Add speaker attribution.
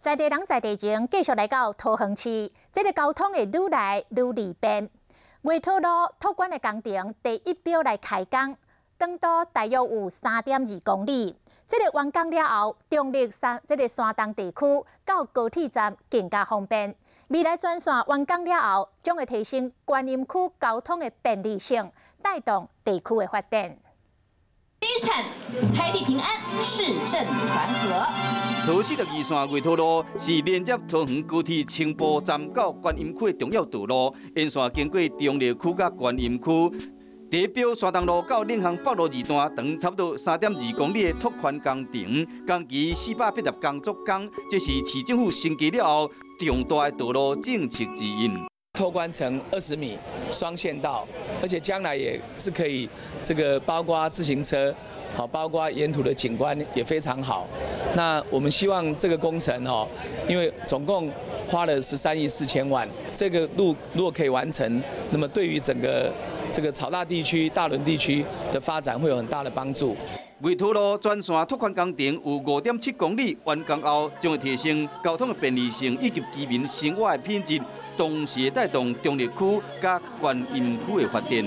Speaker 1: 在地人在地情，繼續來到桃園市，這个交通會愈來愈利便。月桃路拓寬的工程第一標來開工，長度大約有3.2公里。這个完工了後，中壢山這个山東地區到高鐵站更加方便。未來全線完工了後，將會提升觀音區交通的便利性，帶動地區的發展。
Speaker 2: 第一場開地平安，市政團合。
Speaker 3: 桃42線月桃路是連接桃園高鐵青埔站到觀音區的重要道路，沿線經過中壢區佮觀音區。第一標山東路到領航北路二段，長差不多3.2公里的拓寬工程，工期480工作工，這是市政府升級了後重大的道路政策之一。
Speaker 4: 拓寬成20米雙線道，而且將來也是可以這個包括自行車，好，包括沿途的景觀也非常好。那我們希望這個工程哦，因為總共花了13億4千萬，這個路如果可以完成，那麼對於整個這個草大地區、大崙地區的發展會有很大的幫助。
Speaker 3: 月桃路全線拓寬工程有5.7公里，完工後將會提升交通的便利性以及居民生活的品質，同時帶動中壢區佮觀音區的發展。